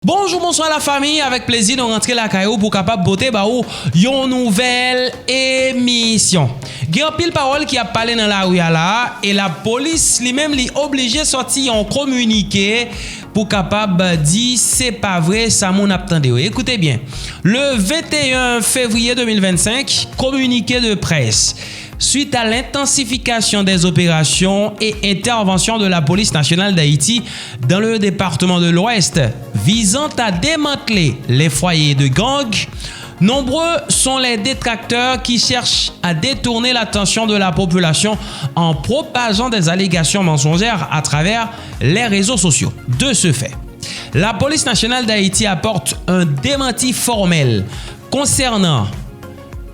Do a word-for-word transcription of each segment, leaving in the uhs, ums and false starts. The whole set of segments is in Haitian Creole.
Bonjou, bonswa lafanmi, avèk plezi nou rantre lakay ou pou kapab pote ba ou yon nouvèl emisyon. Gen anpil pawòl ki ap pale nan lari a la, e lapolis li menm li oblije sòti yon kominike pou kapab di se pa vre sa moun ap tande yo. Écoutez bien, le vingt et un février deux mille vingt-cinq, communiqué de presse. Suite à l'intensification des opérations et interventions de la Police nationale d'Haïti dans le département de l'Ouest visant à démanteler les foyers de gangs, nombreux sont les détracteurs qui cherchent à détourner l'attention de la population en propageant des allégations mensongères à travers les réseaux sociaux. De ce fait, la Police nationale d'Haïti apporte un démenti formel concernant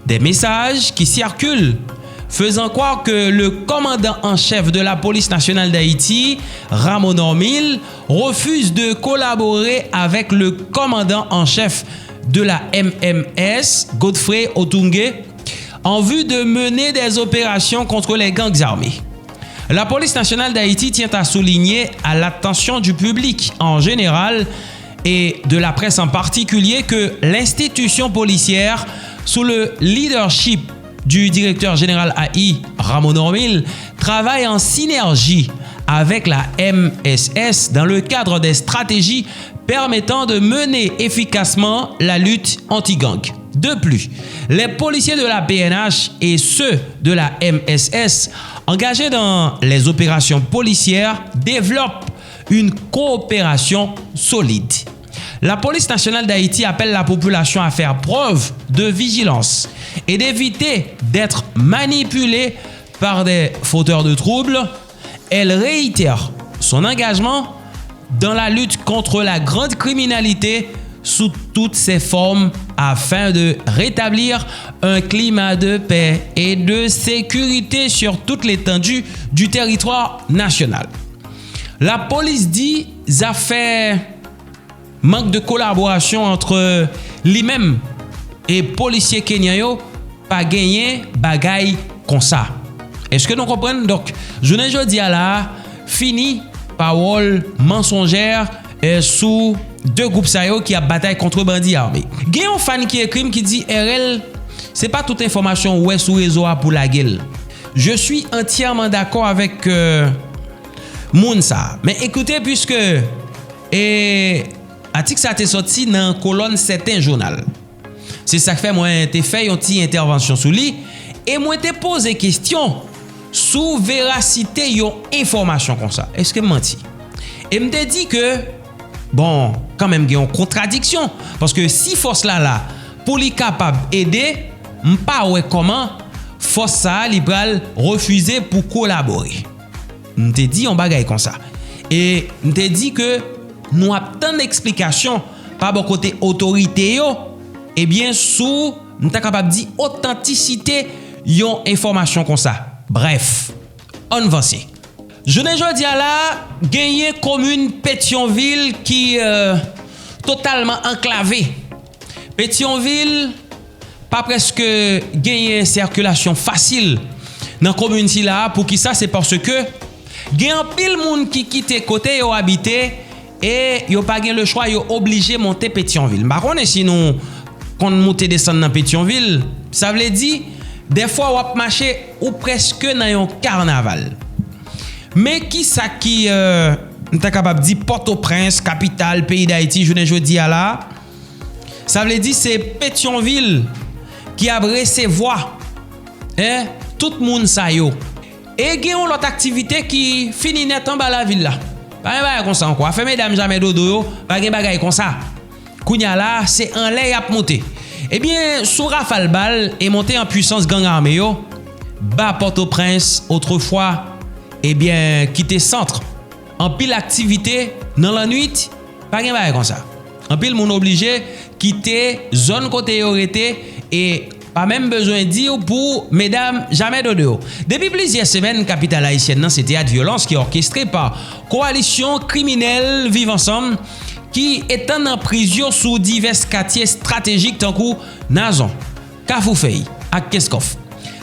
des messages qui circulent faisant croire que le commandant en chef de la Police nationale d'Haïti, Rameau Normil, refuse de collaborer avec le commandant en chef de la M M S, Godfrey Otunge, en vue de mener des opérations contre les gangs armés. La Police nationale d'Haïti tient à souligner à l'attention du public en général et de la presse en particulier que l'institution policière, sous le leadership du directeur général A I, Rameau Normil, travaille en synergie avec la M S S dans le cadre des stratégies permettant de mener efficacement la lutte anti-gang. De plus, les policiers de la P N H et ceux de la M S S engagés dans les opérations policières développent une coopération solide. La Police nationale d'Haïti appelle la population à faire preuve de vigilance et d'éviter d'être manipulée par des fauteurs de troubles. Elle réitère son engagement dans la lutte contre la grande criminalité sous toutes ses formes afin de rétablir un climat de paix et de sécurité sur toute l'étendue du territoire national. Lapolis di zafè mank de kolaborasyon ant li menm e polisye kenyan yo pa genyen bagay konsa. Èske nou konprann? Donk, jounen jodi a la, fini pawòl mansonjè, eh, sou de gwoup sa yo ki ap batay kont bandi ame. Gen yon fan ki ekri m ki di, R L, se pa tout enfòmasyon ou wè sou rezo a pou lage l. Je suis entièrement d'accord avec, euh, moun sa. Men ekoute, puisque, eh, atik sa te sòti nan kolòn sèten jounal. Se sa k fè mwen te fè yon ti entèvansyon sou li e mwen te poze kesyon sou verasite yon enfòmasyon konsa. Èske m manti? E m te di ke, bon, kanmenm gen yon kontradiksyon, paske si fòs la la pou li kapab ede, m pa wè kòman fòs sa a li pral refize pou kolabore. M te di yon bagay konsa. E m te di ke nou ap tann eksplikasyon pa bò kote otorite yo, ebyen, sou, m ta kapab di, otantisite yon enfòmasyon konsa. Brèf, ann vanse. Jounen jodi a la, genyen komin Petyonvil ki, euh, totalman anklave. Petyonvil pa prèske genyen sèkilasyon fasil nan komin sila a. Poukisa? Se paske gen anpil moun ki kite kote yo abite e yo pa gen lechwa, yo oblije monte Petyonvil. M pa konnen si nou konn moute desann nan Petyonvil. Sa vle di, dèfwa w ap mache, ou prèske nan yon kanaval. Men kisa ki, euh, m ta kapab di, Pòtoprens, kapital peyi Dayiti, jounen jodi a la? Sa vle di se Petyonvil ki ap resevwa, en, tout moun sa yo. E gen yon lòt aktivite ki fini nèt anba lavil la. Pa gen bagay konsa ankò. Afè medam jamè dodo yo, pa gen bagay konsa. Kounye a la, se anlè y ap moute. Ebyen, sou rafal bal e monte an pwisans gang ame yo, ba Pòtoprens, otrefwa, ebyen, ki te sant anpil aktivite nan lannwit, pa gen bagay konsa. Anpil moun oblije kite zòn kote yo rete e pa menm bezwen di w pou medam jamè dodo yo. Depi plizyè semèn, kapital ayisyèn nan se teyat vyolans ki òkestre pa kowalisyon kriminèl Viv Ansanm ki etann anpriz yo sou divès katye estratejik tankou Nazon, Kafou Fèy ak Kenskòf.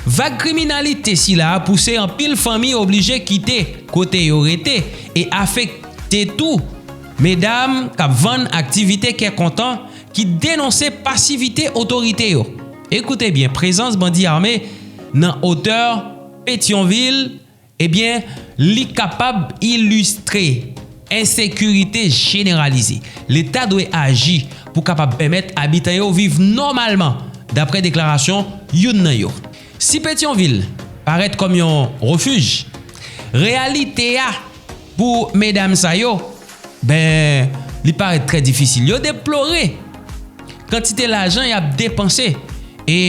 Vag kriminalite sila a pouse anpil fanmi oblije kite kote yo rete e afekte tou Medam k ap vann aktivite kè kontan ki denonse pasivite otorite yo. Ekoute byen, prezans bandi ame nan otè Petyonvil, ebyen, li kapab ilistre ensekirite jeneralize. Leta dwe aji pou kapab pèmèt abitan yo viv nòmalman, dapre deklarasyon youn nan yo. Si Petyonvil parèt kòm yon refij, reyalite a pou medam sa yo, ben, li parèt trè difisil. Yo deplore kantite lajan y ap depanse e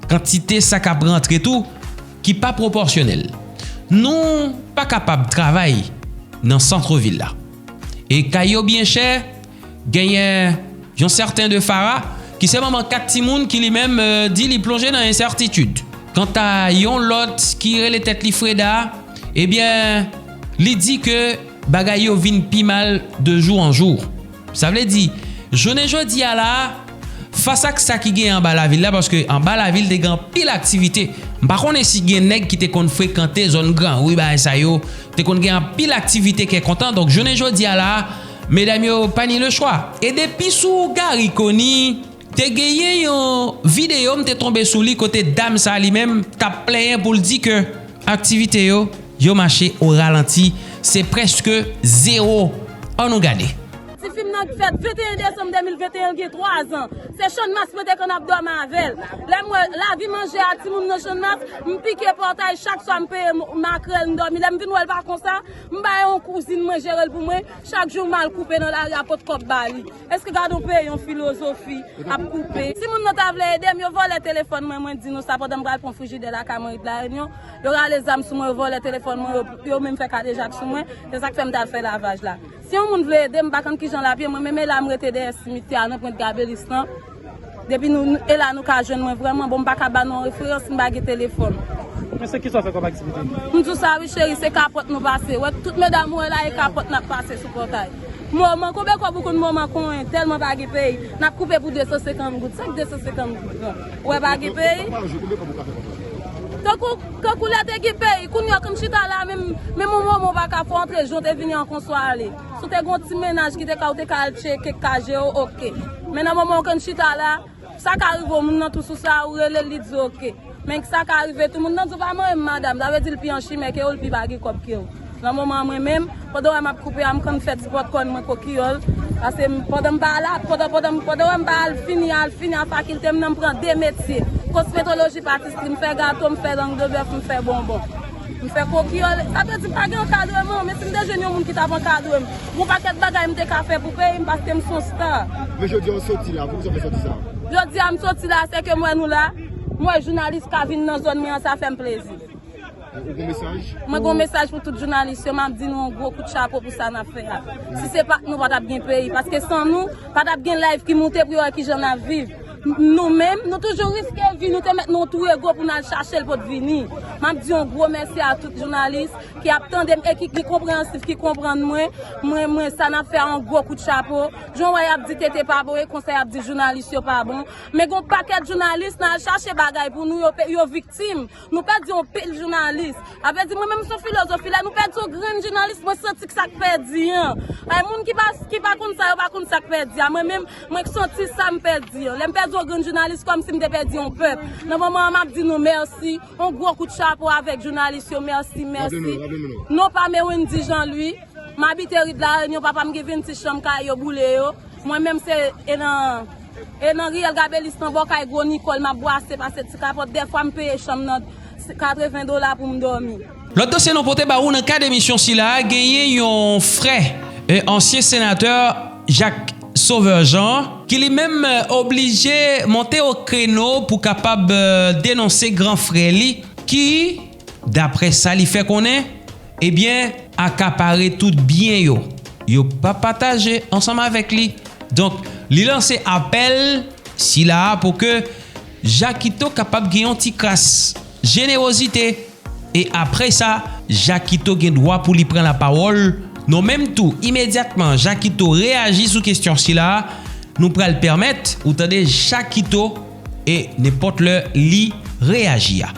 kantite sa k ap rantre tou ki pa pwopòsyonèl. Nou pa kapab travay nan sant vil la. E kay yo byen chè, genyen yon sèten De Fara, ki se manman kat timoun, ki li menm, euh, di li plonje nan ensètitid. Kanta yon lòt ki rele tèt li Freda, ebyen, li di ke bagay yo vin pi mal de jou an jou. Sa vle di, jounen jodi a la, fas ak sa ki gen anba lavil la, paske anba lavil te gen anpil aktivite. M pa konnen si gen nèg ki te konn frekante zòn Gran Ri, bagay sa yo, te konn gen anpil aktivite kè kontan. Donk, jounen jodi a la, medam yo pa ni lechwa. E depi sou Garry Conille, te genyen yon videyo m te tonbe sou li kote dam sa li menm t ap plenyen pou l di ke aktivite yo, yo mache o ralanti, se prèske zewo. Ann nou gade. Tifi m nan fèt venteyen desanm de mil venteyen, l gen twa zan. Se Channmas mwen te konn ap dòmi avè l. Lè m wè lavi manje a timoun nan Channmas, m pike pòtay, chak swa m peye m-, makrèl, m dòmi. Lè m vin wè l pa konsa, m bay yon kouzin mwen jere l pou mwen. Chak jou m al koupe nan lari a pot kòb ba li. Èske gade yon peyi, yon filozofi ap koupe? Timoun nan ta vle ede m, yo vòlè telefòn mwen, mwen di nou sa pandan m pral pran frijidè lakay mwen rit Larènyon. Yo rale zam sou mwen, yo vòlè telefòn mwen, yo, yo menm fè kadejak sou mwen. Se sa k fè m t al fè lavaj la. Si yon moun vle ede m, m pa konn kijan l ap ye, mwen menm e la m rete dèyè simitè a nan pwent Gabelis lan. Depi nou, nou- e la nou ka jwenn mwen vrèman. Bon, m pa ka ba nou referans, m pa gen telefòn. Men se kisa w fè kòm aktivite? M di w sa wi cheri, se kapòt nou pase. Wè, tout medam ou wè la, e kapòt n ap pase sou pòtay. Moman, konbyen kòb ou konn moman konyen, tèlman pa gen peyi. N ap koupe pou de san senkant goud. Sa k de san senkant goud lan? Ou wè pa gen peyi? Tankou, tankou lè te gen peyi, kounye a konn chita la, menm, menm yon moman ou pa ka fè antre, jan w te vini an konswa ale. Si w te gen yon ti mennaj ki te ka, ou te ka al tcheke kay yo, oke. Men nan moman ou konn chita la, sa ka rive yon moun nan tou sou sa, ou rele l, li di oke. Men sa ka rive tou moun nan di w pa manyen m, madanm, sa vle di l pi an chimè ke w, l pi pa gen kòb ke w. Nan moman an mwen menm, pandan w wè m ap koupe a, m konn fè ti pòt kòn mwen kokiyòl, paske m, pandan m pa al, pandan, pandan, pandan w wè m pa al fini, al fini a fakilte m nan, m pran de metye, kosmetoloji, patistri, m fè gato, m fè lang de bèf, m fè bonbon. M fè kokiyòl, sa vle di pa gen ankadreman, men si m te jwenn yon moun ki t ap ankadre m, gon pakèt bagay m te ka fè pou peyi m, paske m se yon sta. Men jodi a w soti la, poukisa w fè sòti sa? Jodi a m soti la, se ke m wè nou la, m wè jounalis ka vin nan zòn mwen an, sa fè m plezi. Ou gon mesaj? Mwen gon mesaj pou tout jounalis yo, m ap di nou yon gwo kout chapo pou sa n ap fè a. Si se pa t nou, pa t ap gen peyi, paske san nou, pa t ap gen live ki moute pou yo wè kijan n ap viv. M-, nou menm, nou toujou riske vi, nou te mèt nan yon twou ego pou n al chache l pou t vini. M ap di yon gwo mèsi a tout jounalis ki ap tande m e ki, ki konpreyansif, ki konprann mwen. Mwen, mwen, sa n ap fè a yon gwo kout chapo. Jan w wè y ap di T T pa bon, e konsa y ap di jounalis yo pa bon. Men gon pakèt jounalis, n al chache bagay pou nou, yo pe-, yo viktim. Nou pèdi yon pil jounalis. Sa vle di, mwen menm, se yon filozofi. Lè nou pèdi yon grenn jounalis, mwen santi k sa k pèdi an. Ay, moun ki pa, ki pa konn sa, yo pa konn sa k pèdi a. Mwen menm, mwen k santi sa m pèdi an. Lè m pèdi yon grenn jounalis, kòmsi m te pèdi yon pèp. Nan moman an, m ap di nou mèsi. Yon gwo kout chapo avèk jounalis yo. Mèsi, mèsi. Non, pa men Wendy Jean Louis. M abite rit Larènyon, papa m gen vennsis chanm, kay yo boule yo. Mwen menm se e nan, e nan riyèl Gabelis nan bò kay Gwo Nikòl m ap bwase pase ti kapòt. Dèfwa m peye chanm nan katreven dola pou m dòmi. Lòt dosye nou pote ba ou nan kad emisyon sila a, genyen yon frè, e, ansyen senatè Jacques Sauveur Jean, ki li menm, e, oblije monte o kreno pou kapab, e, denonse gran frè li, ki, daprè sa li fè konnen, ebyen, akapare tout byen yo. Yo pa pataje ansanm avèk li. Donk, li lanse apèl sila a pou ke Jakito kapab gen yon ti kras jenerozite. E apre sa, Jakito gen dwa pou li pran lapawòl. Non, menm tou, imedyatman, Jakito reyaji sou kesyon sila a, nou pral pèmèt ou tande Jakito e nenpòt lè li reyaji a.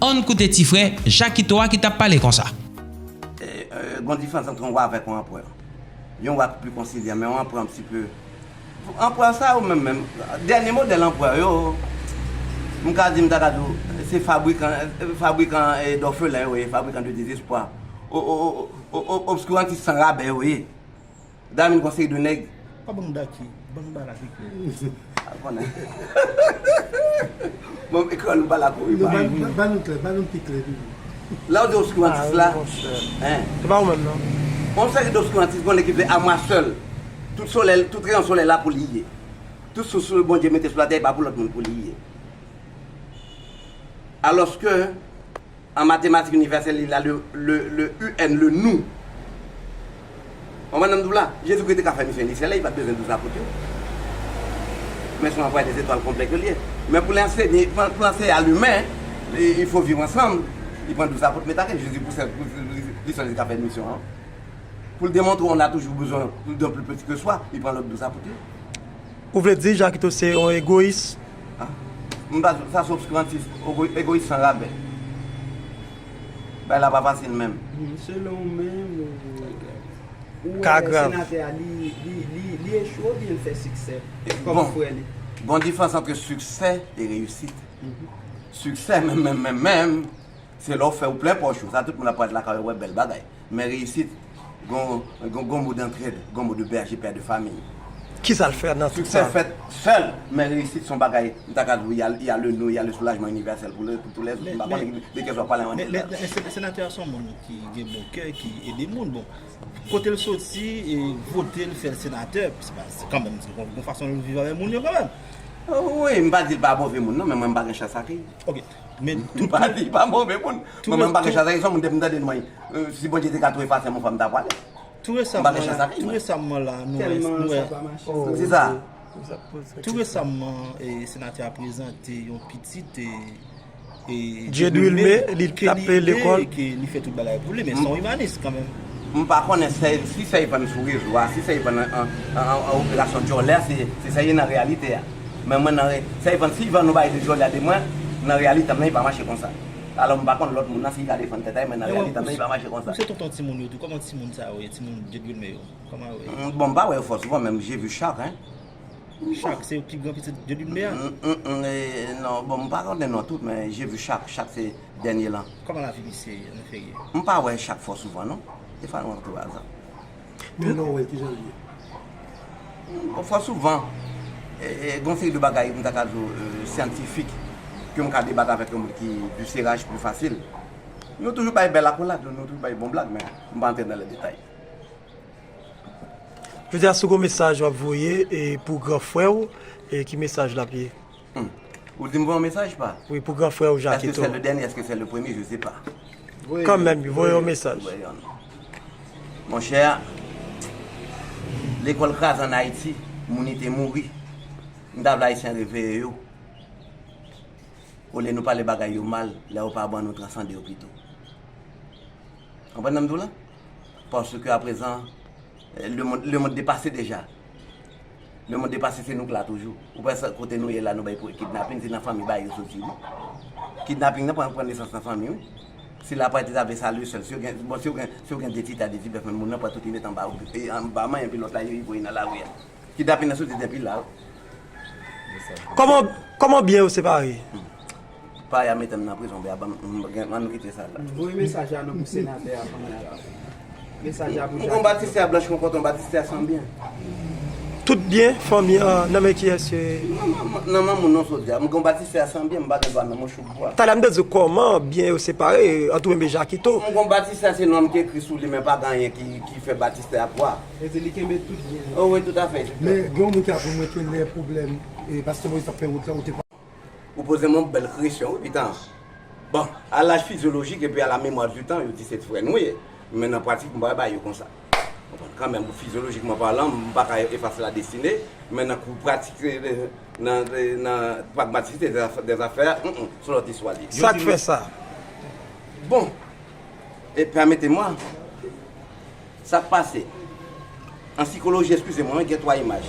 Ann koute ti frè Jakito a ki t ap pale konsa. E, e, gon diferans ant yon wa avèk yon anperè. Yon wa ki pi konsilyan, men yon anperè yon ti pe. Anperè sa yo menm menm, dènye modèl anperè yo, m ka di, m ta ka di w, se fabrikan, fabrikan, e, dòfelen yo ye, fabrikan de dezespwa. O, o, o, o, o, obskirantis san rabè yo ye. Dayè, m konn seri de nèg. Pa ban m daki, ban m balak eklè. A, konnen. Bon, ekran nou balak ou, wi, ba. Ban nou klè, ban nou pi klè toujou. Lè w di obskirantis la, en. Se pa ou menm, non. Yon seri de obskirantis, konnen ki vle à moi seul. Tout solèy, tout reyon solèy la pou li ye. Tout sous Bondye mete sou latè, e pa pou lòt moun pou li ye. Alòske, an matematik inivèsèl, il a le, le, le U N, le nous. Ou konprann sa m di w la? Jezikri te ka fè misyon inisye a, li pa t bezwen douz apot yo. Men se yon anplwaye de zetwal konplèk li ye. Men pou l ansenye, pou, pou l ansenye a limen, il faut vivre ensemble, li pran douz apot, men ta gen Jezi pou sèl, pou, pou, pou, li sèl li ka fè misyon an. Pou l demontre w, on a toujours besoin d'un plus petit que soi, li pran lòt douz apot yo. Ou vle di Jakito se yon egoyis? A, m pa, sa se obskirantis, ego-, egoyis san rabè. Bagay la pa fasil menm. Selon ou menm, ou, ou wè senatè a, li, li, li, li echwe oubyen l fè siksè kòm frè li? Bon, diferans ant siksè e reyisit. Siksè menm, menm, menm, menm, se lè w fè, ou plen pòch ou. Sa tout moun ap pale lakay yo, wè, bèl bagay. Men reyisit, gon, gon, gon mo d'entraide, gon mo de pè a, je pè de famille. Kisa l fè nan tout sa? Siksè fèt sèl, men reyisit se yon bagay, m ta ka di w, il y a, il y a le nous, il y a le soulagement universel pour le, pour tous les autres. M pa konnen de kiyès w ap pale an de la. Men, men, men, se, senatè a se yon moun ki gen bon kè, ki ede moun. Bon, kote l soti, e vote l fè l senatè, se pa, se kanmenm, se yon, yon fason l viv avèk moun yo kanmenm. Wi, m pa di l pa move moun, non, men mwen m pa gen chans ak li. Ok. Men m pa di l pa move moun. Men mwen m pa gen chans ak li, se yon moun depi m tande non, si Bondye te ka tou efase m yon fwa, m ta pwale. Tou resaman, tou resaman la, nou wè, nou wè. Ki sa? Tou resaman, e, senatè a prezante yon pitit, e, e, Dieudwilmé, li t ap peye lekòl, ke li fè tout bagay pou li, men se yon imanis kanmenm. M pa konnen si Sèyvann sou rezo a, si Sèyvann an, an, an, an operasyon djòlè, se, se sa ye nan reyalite a. Men mwen nan re-, Sèyvann, si Sèyvann nou bay de djòlè a de mwen, nan reyalite m nan, li pa mache konsa. Alò, m pa konn lòt moun nan, si li ka defann tèt a li, men nan reyalite m nan, li pa mache konsa. Ou se tonton timoun yo tou, kòman timoun sa yo ye, timoun Dieudwilmé yo? Kòman yo ye? Bon, m pa wè yo fò souvan, men j'ai vu Chak, hein. Chak, se pi gran pitit Dieudwilmé a? Mm, mm, mm, e, non, bon, m pa konnen non tout, men j'ai vu Chak. Chak se dènye lan. Kòman lavi misye ye, nan feriye? M pa wè Chak fò souvan, non. Defwa nou rankontre o aza. Men lè w wè l, kijan l ye? Bon, fò souvan, e, e, gon seri de bagay, m ta ka di w, e, syantifik, ke m ka debat avèk yon moun ki du serrage plus facile. Nou toujou bay bèl akolad, nou toujou bay bon blag, men m pa antre nan lè detay. Jodi a, si w gon mesaj w ap voye, e, pou gran frè w, e, ki mesaj l ap ye? Hmm. Ou di m voye yon mesaj, pa? Wi, pou gran frè w, Jakito. Est-ce que c'est le dernier, est-ce que c'est le premier, je sais pas. Kanmenm, voye yon mesaj. Voye yon. Monchè, lekòl kraze ann Ayiti, moun ite mouri. M ta vle Ayisyen reveye yo. Olye nou pale bagay yo mal, lè yo pa bon, nou transande yo pito. Konprann sa m di w la? Paske aprezan, eh, lemonn, lemonn depase deja. Lemonn depase, se nou k la toujou. Ou wè sa, kote nou ye la, nou bay pou kidnapin, se nan fanmi bagay yo soti, wi. Kidnapin nan pran, pran nesans nan fanmi, wi. Si la pa te ta vle salye sèl, si yo gen, bon, si yo gen, si yo gen de ti ta, de ti bèf, men moun nan pran tout, li met anba, e, anba men, epi lòt la, yo voye nan lari a. Kidnapin nan soti depi la, wi. Kòman, kòman byen yo separe? Hmm. Paya mete m nan prizon, bè, ban m, m, m, an nou kite sa la. Voye mesaj la non pou senatè a, fanmi a. Mesaj la pou Jakito. M gon Batistè a blanch kon koton, Batistè a san byen. Tout byen fanmi an nan men kiyès yo ye? Nan men, nan men moun non sodya. M gon Batistè a san byen, m pa gen dwa nan men chou bwa. Talè m te di w kòman byen yo separe, ant ou menm e Jakito. M gon Batistè a se non m ki ekri sou li, men pa gen anyen ki, ki fè Batistè a pwa. Vle di li kenbe tout byen yo. Oh, wi, toutafè. Men gen yon moun ki ap di mwen ke lè pwoblèm, e, pastè Moyiz t ap fè wout la, ou te pa Ou poze m yon bèl kesyon, wi, Pitan. Bon, à l'âge physiologique et puis à la mémoire du temps, yo di se frè nou ye. Men nan pratik, m pa wè bagay yo konsa. Konprann? Kanmenm, fizyolojikman palan, m pa ka efase la destinée, men nan kou pratik, eh, nan, nan pragmatisite dè zafè, dè zafè, mm, mm, se lòt istwa li ye. Sa k fè sa? Bon, e pèmete mwen, Sa k pase? An sikoloji, eskize mwen, gen twa imaj.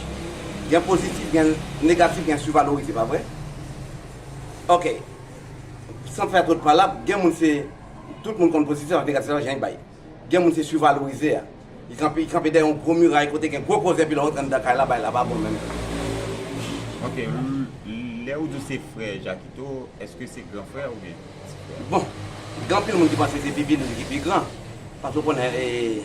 Gen pozitif, gen negatif, gen sivalorize, pa vre? Ok. San fè twòp palab, gen moun se, tout moun konn pozitif ak negatif la, jan y bay. Gen moun se sivalorize a. Li kanpe, li kanpe dèyè yon gwo miray kote gen gwo koze, epi lè w rantre anndan kay la, bagay la pa bon menm. Ok, l- lè ou di w se frè Jakito, èske se gran frè oubyen ti frè? Bon, gen anpil moun ki panse se Pipi Lil ki pi gran. Paske w konnen, e,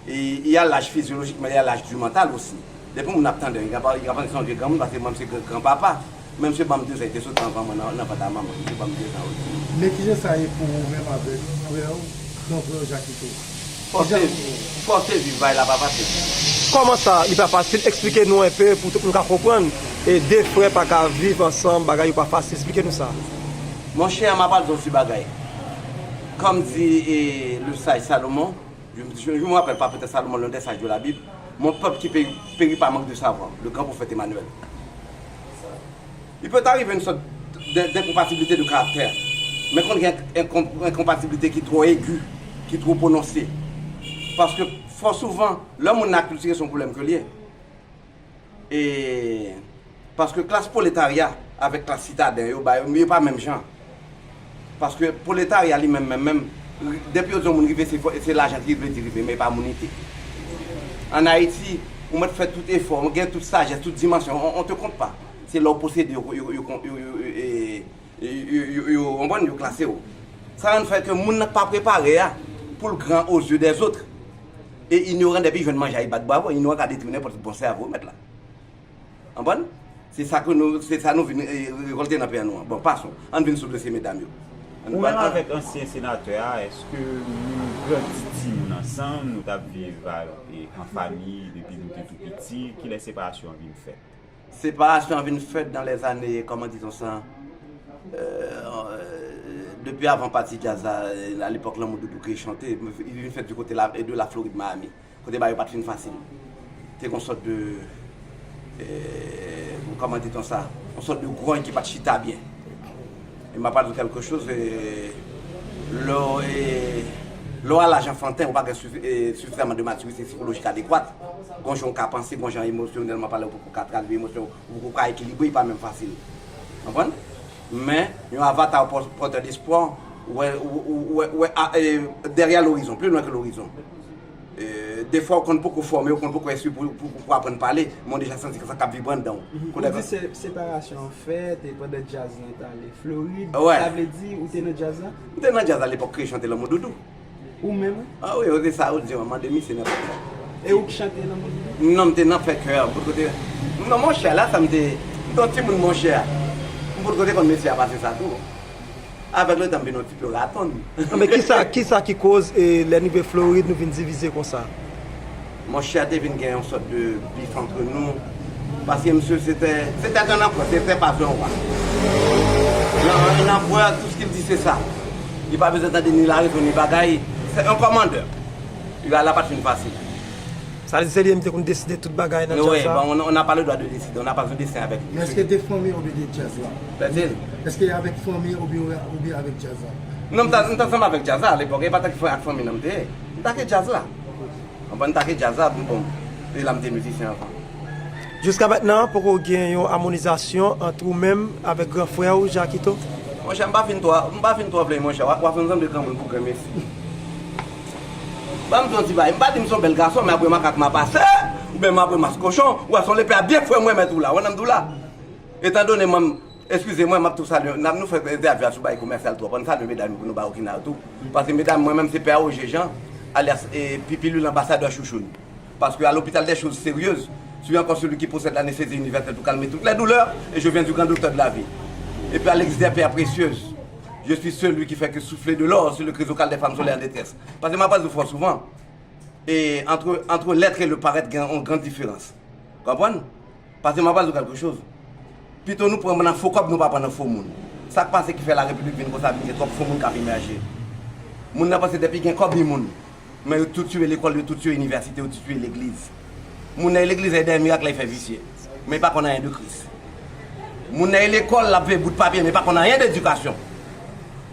e, il y a l'âge physiologique, mais il y a l'âge du mental aussi. Depi moun ap tande, li ka pa- li ka panse se yon vye granmoun, paske mwen se gran, gran papa. Menm se ban m de zan, li te soti anvan mwen nan, nan vant a manman, li te ban m de zan, wi. Men kijan sa ye pou ou menm avèk frè w, gran frè w Jakito? Fòse, fòse viv, bagay la pa fasil. Kòman sa, li pa fasil? Eksplike nou enpe pou tout moun ka konprann. E de frè pa ka viv ansanm, bagay yo pa fasil. Eksplike nou sa. Monchè, m ap pral di w yon ti bagay. Kòm di e, le sage Salomon, je, je, je me rappelle pas, peut-être Salomon, l'un des sages de la Bible, mon peuple qui périt, périt par manque de savoir, le grand prophète Emmanuel. Il peut arriver une sorte de- d'incompatibilité de caractère, men konn gen enkon- enkonpatibilite ki twò egi, ki twò pwononse. Paske fò souvan, lè moun nan akiltire, se yon pwoblèm ke l ye. E paske klas pwoletarya avèk klas sitaden yo, ba yo, yo pa menm jan. Paske pwoletarya li menm, menm, menm, depi yo di yon moun rive, se, fò- se lajan ki vle di rive, men e pa moun li te. Ann Ayiti, ou mèt fè tout efò, ou gen tout sajès, tout dimansyon, on, on te compte pas. Se lè w posede yo, yo, yo, yo, yo, yo, e, yo, yo, yo, yo, konprann, yo klase w. Sa rann fè ke moun nan k pa prepare a, pou l gran aux yeux des autres, e inyoran, depi jwenn manje a, li bat bravo, inyoran ka detwi nenpòt bon sèvo mèt la. Konprann? Se sa ke nou, se sa nou vin e, rekòlte nan peyi nou an. Bon, passons. Ann vin sou dosye medam yo. Ann Ou menm ann- avèk ansyen senatè a, èske nou grandi timoun ansanm, nou t ap viv a- e, an fanmi depi nou te tou piti? Kilè separasyon an vin fèt? Separasyon an vin fèt dans les années, comment disons ça, euh, euh, depi avan pati djaz la, à l'époque Lanmou Doudou ki chante, li vin fèt du côté la, de la Floride, Miami. Kote bagay yo pa t fin fasil. Te gen yon sòt de, euh, comment dit-on ça, yon sòt de gròny ki pa t chita byen. E m ap pale de quelque chose, e, lè w, e, lè w a laj anfanten, ou pa gen sifi- e, sifizèman de matirite sikolojik adekwat. Gon jan w ka panse, gon jan emosyonèlman pale, ou poko ka tradui emosyon, ou poko ka ekilibre, li pa menm fasil. Konprann? Men, yon avata, yon pò- pòtè despwa, ou wè, ou- ou- ou wè, ou wè, a- e, derrière l'horizon, plus loin que l'horizon. E, defwa, ou konn poko fòme, ou konn poko espri pou, pou, pou aprann pale, men w deja santi sa k ap vibre anndan w. Ou di se- separasyon an fèt e pandan djaz lan t ale Florid, Wè. Sa vle di ou te nan djaz lan? M te nan djaz alepòk, kreye chante Lanmou Doudou. Ou menm? Ah wi, ou te sa, ou di, mande misye nenpòt sa. E ou k chante Lanmou Doudou? Non, m te nan fè kè, m pot kote. Non, monchè, la, sa m te. M te yon timoun, monchè. M pot kote konn mesye a pase sa tou. Avèk letan, m vin yon ti pye raton. Non, men kisa, kisa ki koz e, lè n rive Florid, nou vin divize konsa? Monchè, te vin gen yon sòt de bif antre nou. Paske misye, se te, se te un empereur, se te pas un roi. Nan, nan pwè, tout ce qu'il dit, c'est ça. Li pa bezwen tande ni larezon, ni bagay. Se un commandeur. Li la, la pa t fin fasil. Sa vle di se li menm ki te konn deside tout bagay nan Oui, djaz la? Bon, on on n'a pas le droit de décider, on n'a pas un destin avec lui. Men èske te fanmi oubyen te djaz la? Pèdil. Èske avèk fanmi oubyen oubyen avèk djaz la? Non, m ta, m ta sanm avèk djaz la alepòk, e pa tanki fè ak fanmi nan m te ye. M ta ke djaz la. Konprann, m ta ke djaz la, bon, e la m te mizisyen anvan. Jiska mentnan, poko gen yon amonizasyon ant ou menm avèk gran frè w, Jakito? Monchè, m pa fin twò, m pa fin twò vle, monchè. W ap, w ap fè m sanble granmoun pou granmesi. Ban m di yon ti bagay. M pa di m se yon bèl gason, men apre makak m a pase, oubyen m apre mas kochon, w a se yon lepe a byen fre mwen mèt ou la. Ou wè nan m di w la? Etan done mwen, eskize mwen, m ap tou salye, n ap nou fè entèvyou a sou bagay komèsyal twòp, ann salye medam yo pou nou ba Okina yo tou. Paske medam, mwen menm se Pè Roger Jean, alyas e, Pipi Lil, anbasadè Chouchoun. Parce que à l'hôpital des choses sérieuses, tu es encore celui qui possède l'anesthésie universelle pour calmer toutes les douleurs, et je viens du grand docteur de la vie. Et puis à l'église des pierres précieuses, je suis celui qui fait que souffler de l'or sur le chrysocale des femmes solaires en détresse. Paske m ap di w fò souvan, e entre, entre l'être et le paraître, gen yon gran diferans. Konprann? Paske m ap di w quelque chose. Pito nou pran nan fo kòb, nou pa pran nan fo moun. Sa k pase ki fè larepiblik vin konsa, vin gen twòp fo moun k ap emèje. Moun nan panse depi gen kòb, gen moun. Men yo tou tiye lekòl, yo tou tiye inivèsite, yo tou tiye legliz. Moun nan e legliz, e dèyè mirak la, e fè visye. Men e pa konn anyen de Kris. Moun nan e lekòl, l ap veye bout papye, men e pa konn anyen de edikasyon.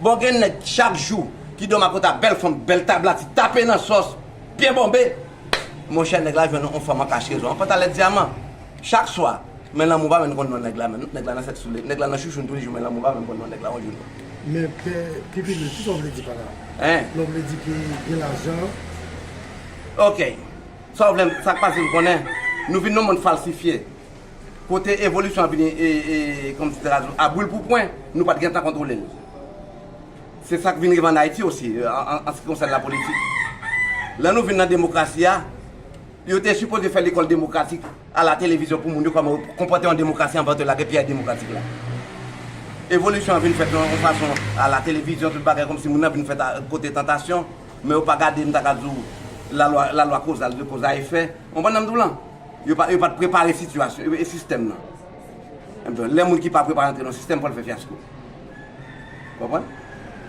Bon, gen nèg chak jou ki dòmi akòt a bèl fanm, bèl tablati, tape nan sòs, byen bonbe. Monchè, nèg la jwenn yon fanm an kach rezon, an pantalèt dyaman. Chak swa, men lanmou pa menm konn non nèg la, men nèg la nan sèt soule, nèg la nan chouchoun tou le jou, men lanmou pa menm konn non nèg la yon jou non. Men pè, Pipi Lil, kisa w vle di pa la? Hein? Lè w vle di ke gen lajan. Ok. Sa w vle, sa k pase, nou konnen, nou vin nan yon monn falsifye. Kote evolisyon an vini, e, e, kòmsi te ka di, a bril pou pwen, nou pa t gentan kontwole l. Se sa k vin rive ann Ayiti osi, e, an, an, an se ki konsène lapolitik. Lè nou vin nan demokrasi a, yo te sipoze fè lekòl demokratik a la televizyon pou moun yo kòman yo konpòte yon demokrasi anvan yo te lage pyèy demokratik la. Evolisyon an vin fèt yon, yon fason a la televizyon, tout bagay kòmsi moun nan vin fèt a, kote tantasyon, men yo pa gade, m ta ka di w, lalwa, lalwa kozal de koz a efè. Ou konprann sa m di w lan? Yo pa, yo pa t prepare sitiyasyon, e, e sistèm nan. Ebyen, lè moun ki pa prepare antre nan sistèm, pou l fè fyasko. Konprann?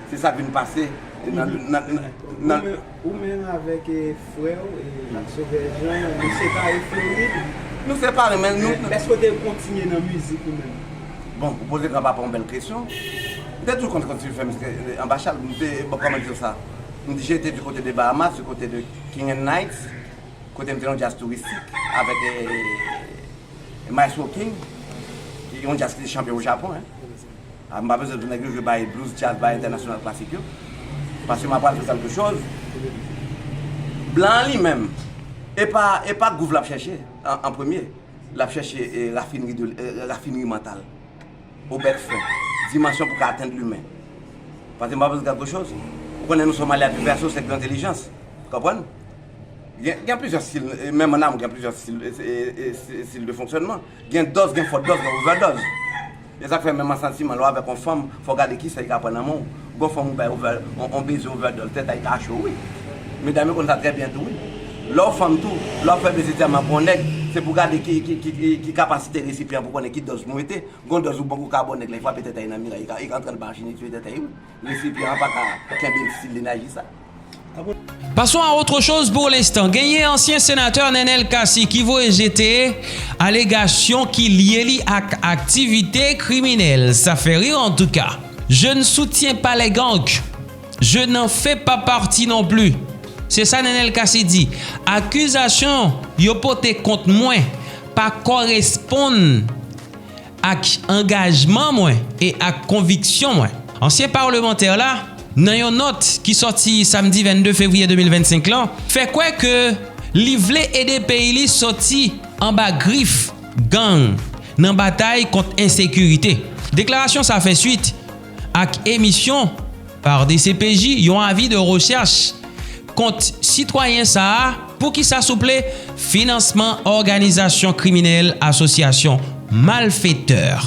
Se sa k vin pase nan, nan, nan, nan, Ou menm, ou menm avèk, e, frè w, e, Jacques Sauveur Jean, nou separe Florid. Nou separe, men nou Èske w te kontinye nan mizik ou menm? Bon, ou poze granpapa yon bèl kesyon. M te toujou konn kontinye fè mizik, e, anba chal. M te, bon, kòman di w sa? M te, j'étais du côté de Bahamas, du côté de King and Knights, kote m te nan yon djaz touristik avèk, e, Maestro King, ki yon djaz ki te chanpyon o Japon, en. A, m pa bezwen di nèg yo jwe bay blues, jazz, bay entènasyonal klasik yo. Paske m apral jwe kèlke choz. Blan an li menm, e pa, e pa gwouv l ap chèche an, an premye. L ap chèche, e, rafinri de, e, rafinri mantal. Obèk fen. Dimansyon pou ka atenn limen. Paske m pa bezwen kèlke choz. Ou konnen nou se yon malyaj vèso, sèk de entèlijans. Konprann? Gen, gen plizyè stil, e, menm an amou, gen plizyè stil, e, e, e, stil de fonksyònman. Gen dòz, gen fò dòz, gen ovèdòz. E sa k fè menm an santiman, lè w avèk yon fanm, fò w gade kisa li ka pran nan men w. Gon fanm ou bay ovè, on, on beze ovèdòz, tèt a li ka cho, wi. Medam yo konn sa trè byen tou, wi. Lè w fanm tou, lè w ap fè beze tèman pou yon nèg, se pou w gade ki, ki, ki, ki, ki kapasite resipyan pou konnen ki dòz pou mete. Gon dòz ou bon kou ka bon nèg la, li frape tèt a li nan miray, li ka, li ka antre anba machin, li tiye tèt a li, wi. Resipyan an pa ka kenbe stil lenaji sa. Passons à autre chose pour l'instant. Genyen ansyen senatè Nenel Cassy ki voye jete alegasyon ki lye li ak aktivite kriminèl. Ça fait rire en tout cas. Je ne soutiens pas les gangs. Je n'en fais pas partie non plus. Se sa Nenel Cassy di. Akizasyon yo pote kont mwen pa koresponn ak angajman mwen e ak konviksyon mwen. Ansyen palmantè la, nan yon nòt ki sòti samdi vennde fevriye de mil vennsenk lan, fè kwè ke li vle ede peyi li sòti anba grif gang nan batay kont ensekirite. Deklarasyon sa fè swit ak emisyon par D C P J yon avi de rechèch kont sitwayen sa a, poukisa souple finansman òganizasyon kriminèl, asosyasyon malfetè.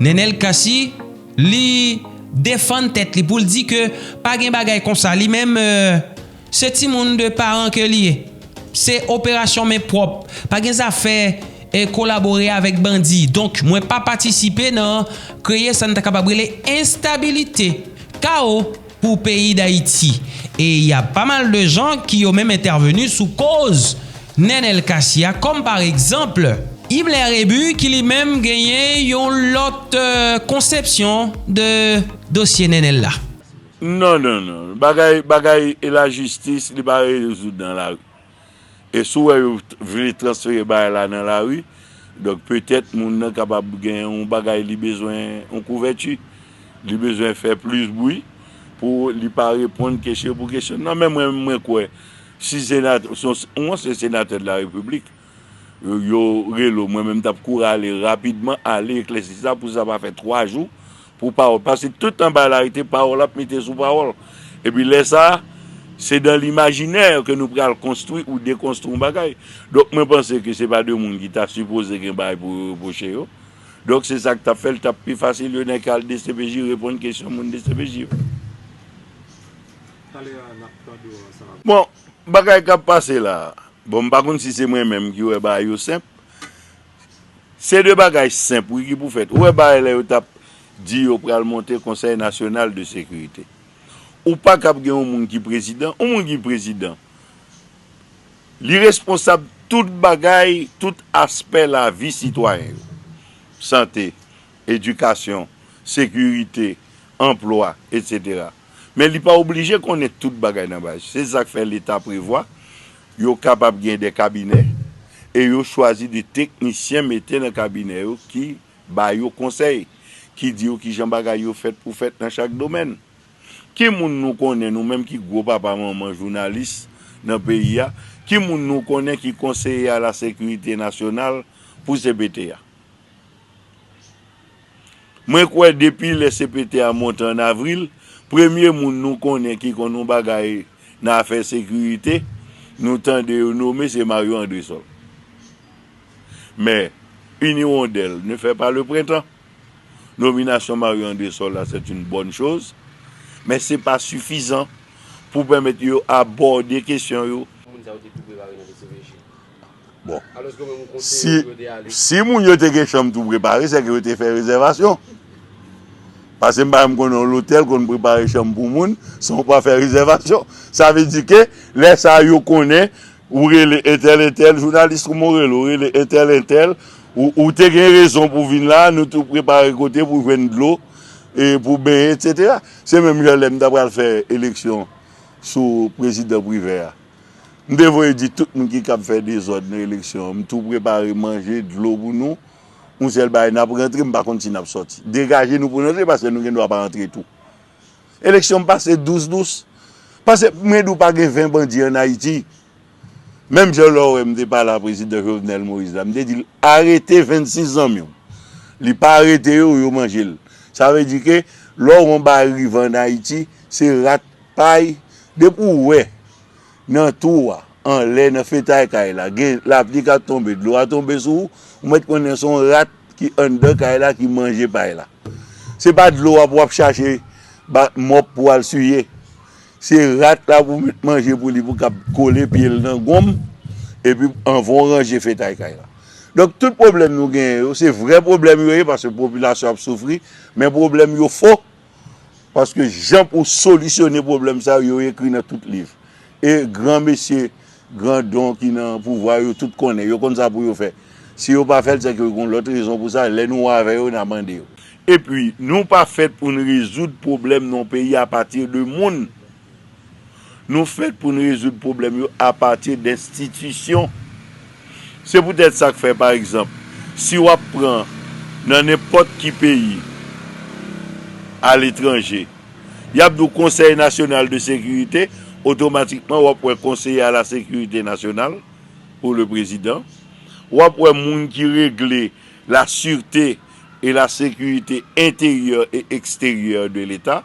Nenel Cassy, li defann tèt li pou l di ke pa gen bagay konsa. Li menm, euh, se timoun de paran ke li ye. Se operasyon men pwòp. Pa gen zafè, e, kolabore avèk bandi. Donk, mwen pa patisipe nan kreye sa n ta kapab rele enstabilite, kawo pou peyi Dayiti. E y a pas mal de gens ki yo menm entèveni sou koz Nenel Cassy a, kòm pa egzanp Himmler Rébu ki li menm genyen yon lòt, e, konsepsyon de dosye Nenel la. Non, non, non. Bagay, bagay e lajistis, li pa rezoud nan lari. E si w wè yo t-, vle transfere bagay la nan lari, donk petèt moun nan kapab gen yon bagay li bezwen, yon kouvèti. Li bezwen fè plis bri pou li pa reponn kesyon pou kesyon. Non, men mwen, mwen kwè, si senatè, se yon, yon ansyen senatè de la Repiblik, yo, yo rele w, mwen menm m t ap kouri ale rapidman, ale eklèsi sa pou sa pa fè twa jou, pou pawòl. Paske tout anba larite, pawòl ap mete sou pawòl. Epi lè sa a, se dan limajinè ke nou pral konstwi ou dekonstwi yon bagay. Donk, mwen panse ke se pa de moun ki ta sipoze gen bagay pou yo repwoche yo. Donk, se sa k t ap fè l t ap pi fasil yo nan ka al D C P J reponn kesyon moun D C P J yo. Talè a, n ap tande w ansanm avèk Bon, bagay k ap pase la a, bon, m pa konn si se mwen menm ki wè bagay yo senp. Se de bagay senp, wi, ki pou fèt. Ou wè bagay la yo t ap di yo pral monte Konsèy Nasyonal de Sekirite. Ou pa kab gen yon moun ki prezidan. Yon moun ki prezidan, li responsab tout bagay, tout aspè lavi sitwayen yo. Sante, edikasyon, sekirite, anplwa, etsetera. Men li pa oblije konnen tout bagay nan baz. Se sa k fè Leta prevwa yo kapab gen de kabinè e yo chwazi de teknisyen mete nan kabinè yo ki ba yo konsèy, ki di yo kijan bagay yo fèt pou fèt nan chak domèn. Ki moun nou konnen, nou menm ki gwo papa manman jounalis, nan peyi a, ki moun nou konnen ki konseye a la sekirite nasyonal pou C P T a? Mwen kwè depi lè C P T a monte an avril, premye moun nou konnen ki konn yon bagay nan afè sekirite, nou tande yo nome se Mario Andrésol. Men, une hirondelle ne fait pas le printemps. Nominasyon Mario Andrésol la, c'est une bonne chose, men se pa sifizan pou pèmèt yo abòde kesyon yo. Moun sa yo te tou prepare nan D C P J. Bon. Alòske menm konseye Si, yo te ale. Si moun yo te gen chanm tou prepare, se ke yo te fè rezèvasyon. Paske m pa menm konnen yon lotèl konn prepare chanm pou moun san w pa fè rezèvasyon. Sa vle di ke lè sa yo konnen, ou rele entèl entèl, jounalis kòman w rele, ou rele entèl entèl, ou, ou te gen rezon pou vin la, nou tou prepare kote pou jwenn dlo, e pou benyen, etsetera. Se menm jan lè m ta pral fè eleksyon sou prezidan Privè a. M te voye di tout moun ki kab fè dezòd nan eleksyon an, m tou prepare manje, dlo pou nou. Yon sèl bagay, n ap rantre, m pa konn si n ap sòti. Degaje nou pou n rantre, paske nou gen dwa pa rantre tou. Eleksyon pase dous dous. Paske mwen di w pa gen ven bandi ann Ayiti. Menm jan lè w wè m te pale a prezidan Jovenel Moïse la, m te di l arete vennsis zanmi w. Li pa arete yo, yo manje l. Sa vle di ke lè w wè yon bagay rive ann Ayiti, se rat, pay, depi w wè nan twou a, anlè, nan fetay kay la, gen lapli k ap tonbe, dlo a tonbe sou ou, ou mèt konnen se yon rat ki anndan kay la ki manje pay la. Se pa dlo w ap, w ap chache ba mòp pou w al siye. Se rat la pou w met manje pou li, pou w kab kole pye l nan gonm, epi anvan w ranje fetay kay la. Donk, tout pwoblèm nou genyen yo, se vrè pwoblèm yo ye, paske popilasyon ap soufri, men pwoblèm yo fo. Paske jan pou solisyone pwoblèm sa yo, yo ekri nan tout liv. E gran mesye, gran don ki nan pouvwa yo, tout konnen. Yo konn sa pou yo fè. Si yo pa fè l, se ke yo gen lòt rezon pou sa. Lè nou avè yo, n a mande yo. Epi, nou pa fèt pou n rezoud pwoblèm nan yon peyi apati de moun. Nou fèt pou n rezoud pwoblèm yo apati d enstitisyon. Se poutèt sa k fè, pa egzanp, si w ap pran nan nenpòt ki peyi aletranje, y ap di w Conseil National de Sécurité, otomatikman w ap wè Conseiller à la Sécurité Nationale pour le Président, w ap wè moun ki regle la sûreté et la sécurité intérieure et extérieure de l'État,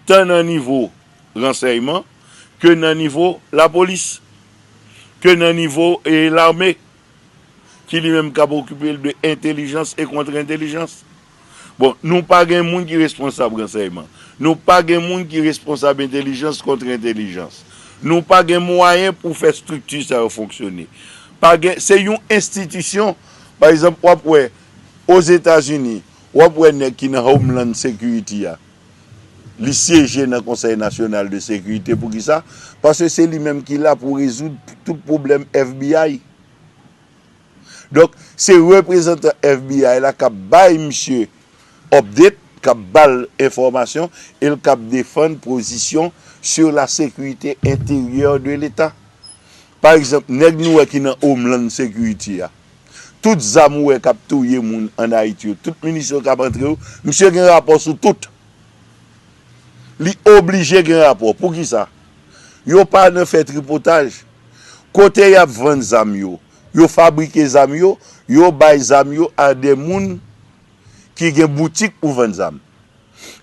tan nan nivo ransèyman, ke nan nivo lapolis, ke nan nivo, e, lame, ki li menm k ap okipe l de entèlijans e kontrentèlijans. Bon, nou pa gen moun ki responsab ransèyman. Nou pa gen moun ki responsab entèlijans, kontrentèlijans. Nou pa gen mwayen pou fè estrikti sa yo fonksyone. Pa gen, se yon enstitisyon, pa egzanp, w ap wè Ozetazini, w ap wè nèg ki nan Homeland Security a, li syeje nan Conseil National de Sécurité. Poukisa? Paske se li menm ki la pou rezoud tout pwoblèm F B I. Donk, se reprezantan F B I la k ap bay misye update, k ap ba l enfòmasyon, e l k ap defann pozisyon sur la sécurité intérieure de l'État. Pa egzanp, nèg nou wè ki nan Homeland Security a, tout zam ou wè k ap touye moun ann Ayiti yo, tout minisyon k ap antre yo, misye gen rapò sou tout. Li oblije gen rapò. Poukisa? Yo pa nan fè tripotaj. Kote y ap vann zam yo, yo fabrike zam yo, yo bay zam yo a de moun ki gen boutik pou vann zam.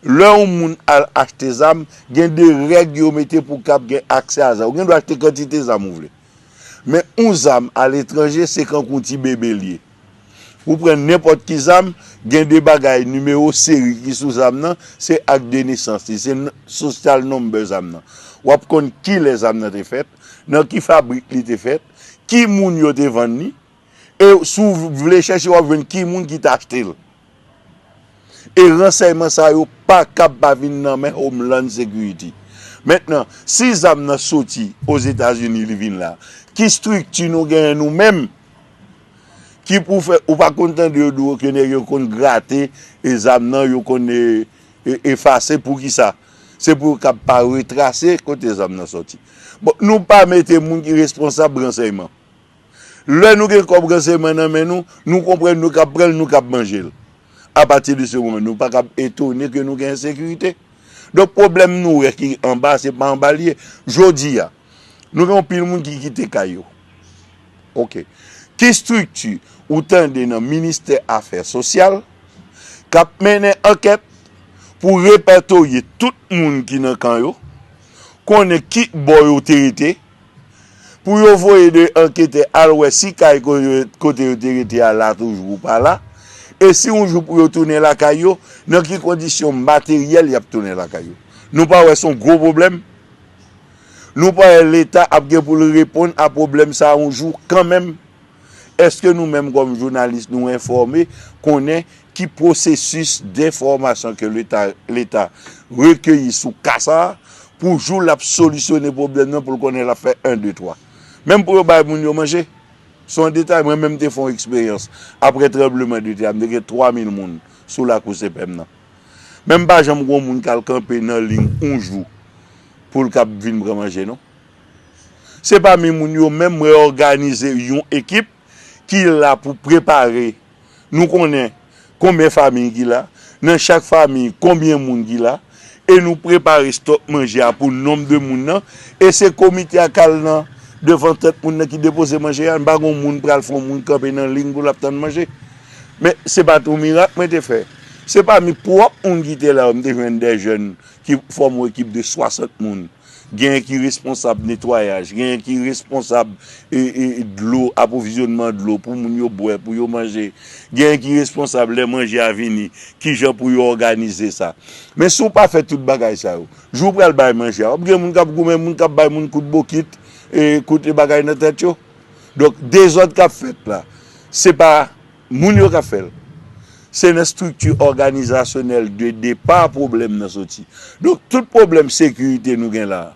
Lè yon moun al achte zam, gen de règ yo mete pou kab gen aksè a zam. Ou gen dwa achte kantite zam ou vle. Men yon zam aletranje, se kankou yon ti bebe l ye. Ou pran nenpòt ki zam, gen de bagay, nimewo seri ki sou zam nan, se ak de nesans li, se n-, social number zam nan. W ap konn kilè zam nan te fèt, nan ki fabrik li te fèt, ki moun yo te vann li, e si w vle chèche, w ap jwenn ki moun ki t achte l. E ransèyman sa yo pa kab pa vin nan men Homeland Security. Mentnan, si zam nan soti Ozetazini, li vin la, ki estrikti nou genyen nou menm ki pou fè, ou pa konn tande yo di w ke nèg yo konn grate e zam nan, yo konn e, e, efase, poukisa? Se pou yo kab pa retrase kote zam nan sòti. Bon, nou pa mete moun ki responsab ransèyman. Lè nou gen kòb ransèyman nan men nou, nou konprann nou kab pran l, nou kab manje l. Apati de se moman, nou pa kab etone ke nou gen ensekirite. Donk, pwoblèm nou wè ki anba, se pa anba l ye. Jodi a, Nou gen yon pil moun ki kite kay yo. Oke. Ki estrikti ou tande nan ministè afè sosyal k ap mennen ankèt pou repètoye tout moun ki nan kan yo, konnen ki bò yo te rete, pou yo voye de anketè al wè si kay ko-, kote yo te rete a la toujou ou pa la, e si yon jou pou yo tounen lakay yo, nan ki kondisyon materyèl y ap tounen lakay yo. Nou pa wè se yon gwo pwoblèm? Nou pa wè Leta ap gen pou l reponn a pwoblèm sa a yon jou kanmenm? Èske nou menm kòm jounalis nou enfòme, konnen ki pwosesis denfòmasyon ke Leta, Leta rekeyi sou ka sa a, pou jou l ap solisyone pwoblèm nan, pou l konnen l ap fè en, de, twa? Menm pou yo bay moun yo manje. Se yon detay, mwen menm te fè yon eksperyans. Apre tranblemanntè a, m te gen twa mil moun sou lakou C P M nan. Men m pa janm gen yon moun k al kanpe nan liy yon jou pou l kab vin pran manje, non. Se pami moun yo menm mwen òganize yon ekip ki la pou prepare. Nou konnen konbyen fanmi ki la, nan chak fanmi konbyen moun ki la, e nou prepare stòk manje a pou nonb de moun nan, e se komite a k al nan devan tèt moun nan ki depoze manje a. M pa gen yon moun pral fè yon moun kanpe nan liy pou l ap tann manje. Men se pa t yon mirak mwen te fè. Se pami pwòp moun ki te la yo, m te jwenn de jèn ki fòme yon ekip de swasant moun. Genyen ki responsab netwayaj, genyen ki responsab, e, e, dlo, apwovizyònman dlo pou moun yo bwè, pou yo manje. Genyen ki responsab lè manje a vini, kijan pou yo òganize sa. Men si w pa fè tout bagay sa yo, jou w pral bay manje a, w ap gen moun k ap goumen, moun k ap bay moun kout bokit, e, kout bagay nan tèt yo. Donk, dezòd k ap fèt la, se pa moun yo k ap fè l. Se nan estrikti òganizasyonèl de depa pwoblèm nan soti. Donk, tout pwoblèm sekirite nou gen la a,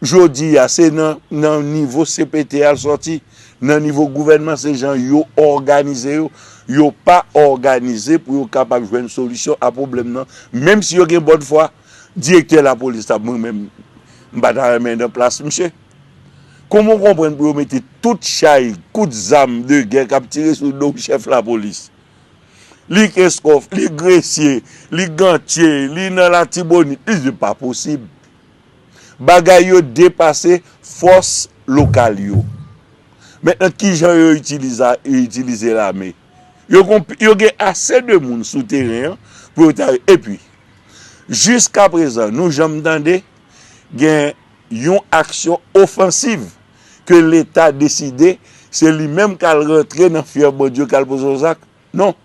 jodi a, se nan, nan nivo C P T a l sòti, nan nivo gouvènman, se jan yo òganize yo. Yo pa òganize pou yo kapab jwenn solisyon a pwoblèm nan, menm si yo gen bòn fwa. Direktè lapolis la, mwen menm, m pa ta renmen nan plas misye. Kòman w konprann pou yo mete tout chay, kout zam de gè k ap tire sou do chèf lapolis? Li Kenskòf, li Gresye, li Gantye, li nan Latibonit, li di pa posib. Bagay yo depase fòs lokal yo. Mentnan, kijan yo itilize, itilize lame? Yo gon, yo gen ase de moun sou teren an pou yo ta. Epi, jiskaprezan, nou janm tande gen yon aksyon ofansiv ke Leta deside, se li menm k al rantre nan fyèv Bondye, k al poze yon zak. Non.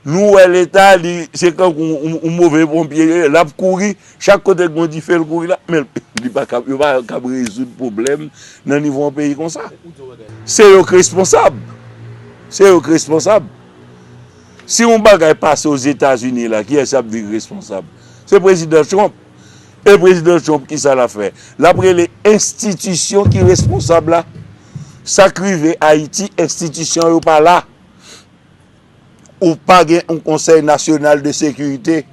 Nou wè Leta, li, se kankou yon, yon, yon move ponpye, l ap kouri, chak kote gen yon dife, l kouri la, men li pa kab, yo pa kab rezoud pwoblèm nan nivo yon peyi konsa. Se yo k responsab. Se yo k responsab. Si yon bagay pase Ozetazini la, kiyès ap vin responsab? Se Prezidan Trump. E Prezidan Trump, kisa l ap fè? L ap rele enstitisyon ki responsab la. Sa k rive Ayiti, enstitisyon yo pa la. Ou pa gen yon Konsèy Nasyonal de Sekirite.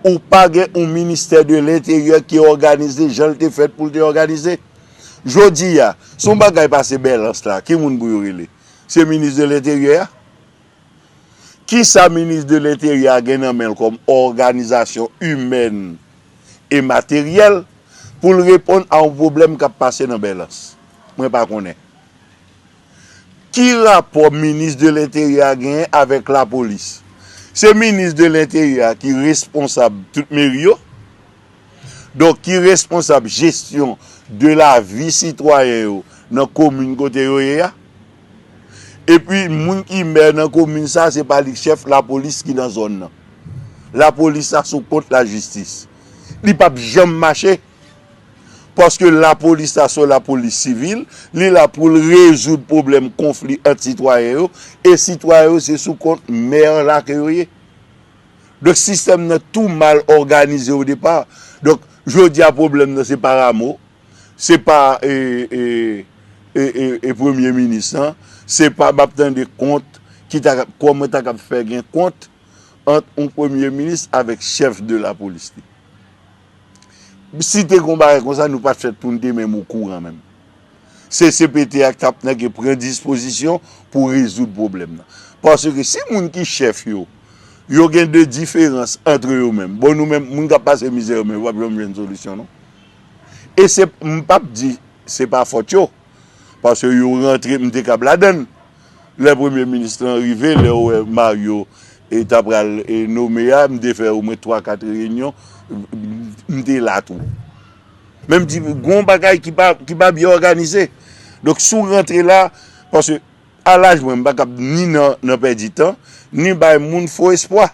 Ou pa gen yon Ministè de Lenteryè ki òganize jan l te fèt pou l te òganize. Jodi a, si yon bagay pase Bèlans la, ki moun pou yo rele? Se minis de Lenteryè a. Kisa minis de Lenteryè a gen nan men l kòm òganizasyon imèn e materyèl pou l reponn a yon pwoblèm k ap pase nan Bèlans? Mwen pa konnen. Ki rapò minis de Lenteryè a genyen avèk lapolis? Se minis de Lenteryè a ki responsab tout meri yo. Donk, ki responsab jesyon de lavi sitwayen yo nan komin kote yo ye a. Epi, moun ki mè nan komin sa, se pa li k chèf lapolis ki nan zòn nan. Lapolis la sou kont lajistis. Li p ap janm mache. Paske lapolis la se yon lapolis sivil, li la pou l rezoud pwoblèm konfli ant sitwayen yo, e sitwayen yo se sou kont mè la ke yo ye. Donk, sistèm nan tou mal òganize o depa. Donk, jodi a, pwoblèm nan se pa Rameau, se pa, e, e, e, e, e premye minis lan, se pa, m ap tande kont ki ta, kòman ta kab fè gen kont ant yon premye minis avèk chèf de lapolis li. Si te gon bagay konsa, nou pa t fèt pou n te menm okouran menm. Se C P T a k t ap nan gen pran dispozisyon pou rezoud pwoblèm nan. Paske si moun ki chèf yo, yo gen de diferans antre yo menm, bon, nou menm, moun k ap pase mizè yo menm, yo p ap janm jwenn solisyon, non. E se, m p ap di, Se pa fòt yo. Paske yo rantre, m te kab ladann. Lè premye minis lan rive, lè w wè Mario e ta pral e nome a, m te fè omwen twa kat reyinyon, m te la tou. Men m di, gon bagay ki pa, ki pa byen òganize. Donk, si w rantre la, paske a laj mwen, m pa kab ni nan, nan pèdi tan, ni bay moun fo espwa.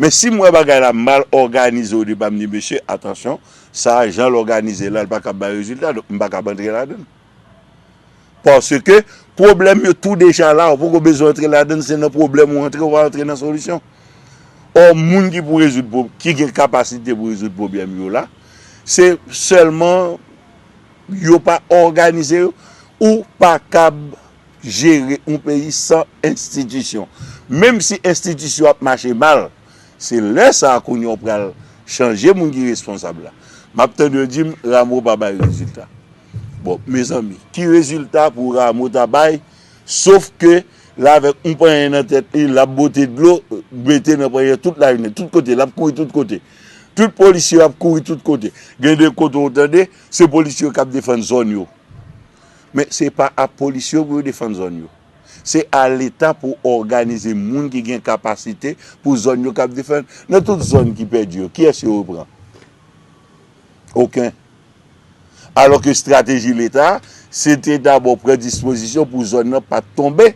Men si m wè bagay la mal òganize o depa, m di, mesye, atansyon, sa a, jan l òganize la, l pa kab bay rezilta, donk m pa kab antre ladann. Paske pwoblèm yo tou deja la, ou poko bezwen antre ladann, se nan pwoblèm ou antre, ou pa antre nan solisyon. Ò, moun ki pou rezoud pwob-, ki gen kapasite pou rezoud pwoblèm yo la, se sèlman yo pa òganize yo, ou pa kab jere yon peyi san enstitisyon. Menm si enstitisyon ap mache mal, se lè sa a kounye a w pral chanje moun ki responsab la. M ap tande yo di m, Rameau pa bay rezilta. Bon, mezanmi, ki rezilta pou Rameau ta bay? Sof ke l avèk yon panyen nan tèt li, l ap bote dlo, mete nan panyen tout lajounen, tout kote, l ap kouri tout kote. Tout polisye yo ap kouri tout kote. Gen de kote w tande, se polisye yo k ap defann zòn yo. Men se pa a polisye yo pou yo defann zòn yo. Se a Leta pou òganize moun ki gen kapasite pou zòn yo k ap defann. Nan tout zòn ki pèdi yo, kiyès yo repran? Okenn. Alòske estrateji Leta a, se te dabò pran dispozisyon pou zòn nan pa t tonbe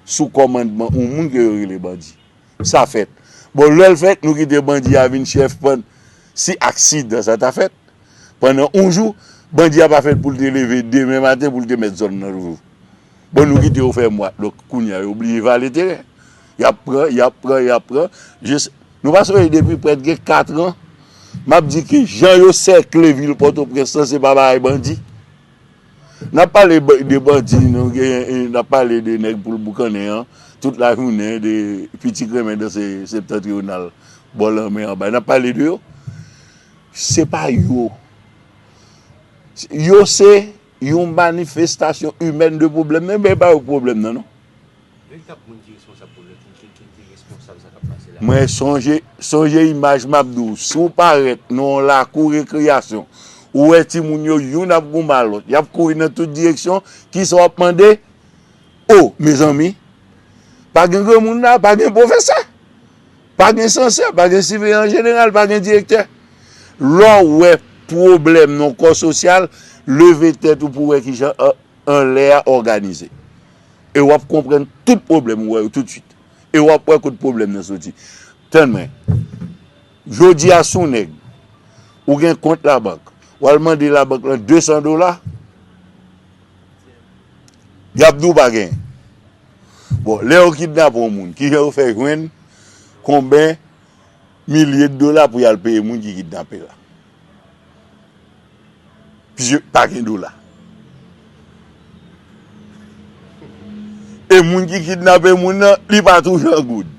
sou kòmandman yon moun ke yo rele bandi. Sa fèt. Bon, lè l fèt, nou kite bandi a vin chèf pann. Si aksidan sa ta fèt, pandan yon jou, bandi a pa fèt pou l te leve demen maten pou l te mèt zòn nan toujou. Bon, nou kite yo fè mwa. Donk, kounye a, yo bliye vale teren. Y ap pran, y ap pran, y ap pran. Jis, nou pa sonje depi prèske kat an, m ap di ke jan yo sèkle vil Pòtoprens lan, se pa bagay bandi. N ap pale ba-, de bandi, nou gen, e, n ap pale de nèg poul boukannen an, tout lajounen, de piti kremen dan se septantriyonal, bò lanmè anba. N ap pale de yo. Se pa yo. Yo se yon manifestasyon imèn de pwoblèm nan, men e pa yo k pwoblèm nan, non. Veritab moun ki responsab pou lòt, ki, ki, ki responsab sa k ap pase la. Mwen sonje, sonje imaj m ap di w, si w parèt nan yon lakou rekreyasyon, ou wè timoun yo, youn ap goumen a lòt, y ap kouri nan tout direksyon, kisa w ap mande? O, mezanmi, pa gen granmoun la, pa gen pwofesè, pa gen sansè, pa gen siveyan jeneral, pa gen direktè. Lè w wè pwoblèm nan kò sosyal, leve tèt ou pou w wè kijan, a, anlè a òganize. E w ap konprann tout pwoblèm ou wè yo toutswit. E w ap wè kot pwoblèm nan soti. Tann mwen. Jodi a, si w nèg, ou gen kont labank, w al mande labank lan de san dola, y ap di w pa genyen. Bon, lè yo kidnape yon moun, kijan yo fè jwenn konbyen milye de dola pou y al peye moun ki kidnape la? Piske pa gen dola. E moun ki kidnape moun nan, li pa toujou an goud.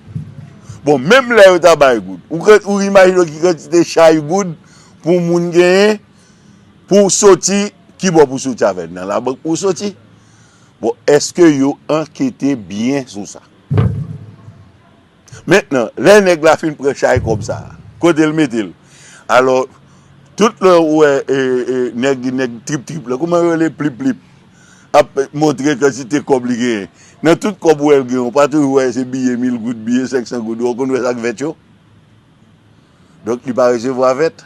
Bon, menm lè yo ta bay goud, ou, ou imajine w ki kantite chay goud pou moun genyen, pou w soti, ki bò pou w soti avè l? Nan labank pou w soti. Bon, èske yo ankete byen sou sa? Mentnan, lè nèg la fin pran chay kòb sa a, kote l mete l? Alò, tout lè ou wè, e, e, nèg, nèg trip trip la, kòman yo rele, plip plip, ap montre kantite kòb li genyen. Nan tout kòb ou wè l genyen, ou pa toujou wè se biye mil goud, biye senk san goud, ou konn wè sa k vèt yo? Donk, li pa resevwa vèt.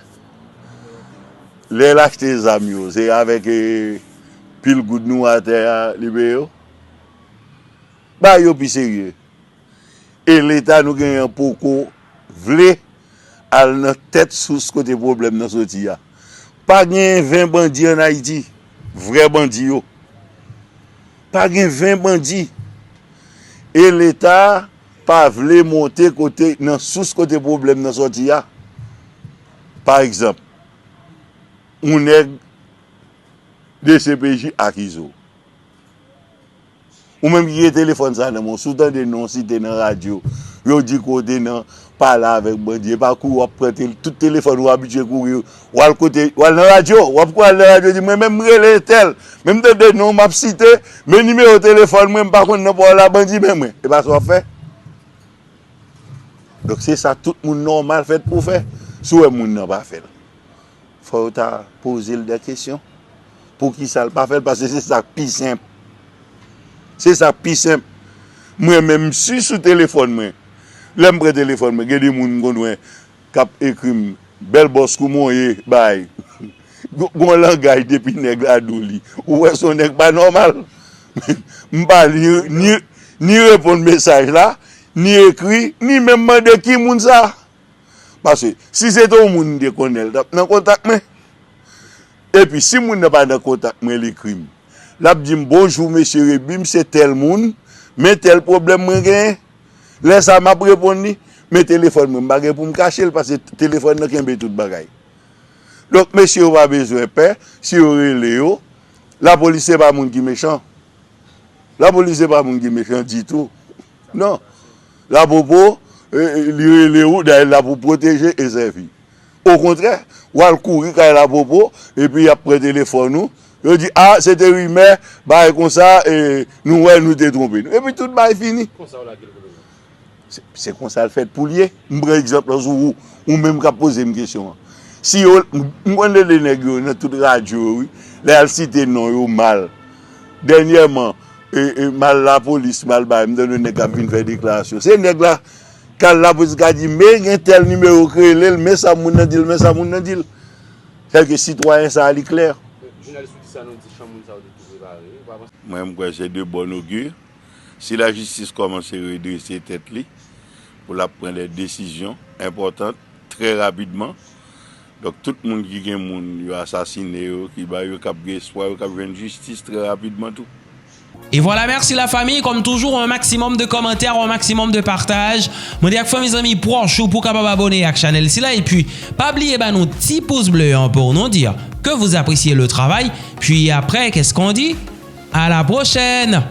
Lè l achte zam yo, se avèk, e, pil goud nou atè a, li peye yo? Bagay yo pi serye. E Leta nou genyen an poko vle al nan tèt sous kote pwoblèm nan soti a. Pa genyen ven bandi ann Ayiti, vrè bandi yo. Pa gen ven bandi. E Leta pa vle monte kote, nan sous kote pwoblèm nan soti a. Pa egzanp, yon nèg D C P J akize w. Ou menm ki gen telefòn sa nan men w, si w tande non w site nan radyo, yo di ke w te nan pale avèk bandi, e pa kou w ap pran tel-, tout telefòn ou abitye kouri, w al kote, w al nan radyo, w ap kouri al nan radyo, di, "Mwen menm m rele entèl, men m tande non m ap site, men nimewo telefòn mwen, m pa konn nan pa w la, bandi men mwen." E pa sa w ap fè? Donk, se sa tout moun nòmal fèt pou fè. Si w wè moun nan pa fè l, fò w ta poze l de kesyon. Poukisa l pa fè l? Paske se sa k pi senp. Se sa k pi senp. Mwen menm, m si sou telefòn mwen. Lè m pran telefòn mwen, gen de moun m konn wè k ap ekri m, "Bèl bòs, kouman w ye?" Bay. Gon langaj depi nèg la di w li. Ou wè se yon nèg pa nòmal. M pa ni, ni, ni reponn mesaj la, ni ekri, ni menm mande ki moun sa. Paske si se te yon moun m te konnen, l t ap nan kontak mwen. Epi si moun nan pa nan kontak mwen, l ekri m. L ap di m, "Bonjou, mesye Rebim, se tèl moun, men tèl pwoblèm mwen genyen." Lè sa a, m ap reponn li, men telefòn mwen, m pa gen pou m kache l, paske telefòn nan kenbe tout bagay. Donk, mesye yo pa bezwen pè, si yo rele yo, lapolis se pa moun ki mechan. Lapolis se pa moun ki mechan ditou. Non. Lapwopo, e, e, li rele ou, dayè l la pou pwoteje e sèvi. Okontrè, w al kouri kay lapwopo, epi y ap pran telefòn ou. Yo di, "A, se te rimè, bagay konsa, e, nou wè nou te twonpe nou." Epi tout bagay fini. Konsa w lage l kote w. Se, se konsa l fèt pou l ye. M pran egzanp lan sou ou, ou menm k ap poze m kesyon an. Si yo, m, m konn tande nèg yo nan tout radyo yo, wi. Lè y al site non yo mal. Dènyèman, e, e, m al lapolis, m al bay, m tande yon nèg k ap vin fè deklarasyon. Se nèg la k al lapolis ka di, "Men gen tèl nimewo k rele l, men sa moun nan di l, men sa moun nan di l." Sèke sitwayen sa a, li klè. Jounalis, ou di sa, nou di chan moun sa yo te tou prepare, ou pa panse? Mwen, m kwè se de bon ogir. Si lajistis kòmanse redrese tèt li, pou l ap pran de desizyon enpòtan trè rapidman. Donk, tout moun ki gen moun yo asasine yo, ki ba yo, k ap gen espwa yo, k ap jwenn jistis trè rapidman tou. Et voilà, merci la famille. Comme toujours, un maximum de commentaires, un maximum de partage. Mwen di ak fanmi, zanmi, pwòch ou pou kapab abone ak chanèl sila. Epi, pa bliye ba nou ti pous ble an pou nou di ke vous appréciez le travail. Puis après, qu'est-ce qu'on dit? À la prochaine!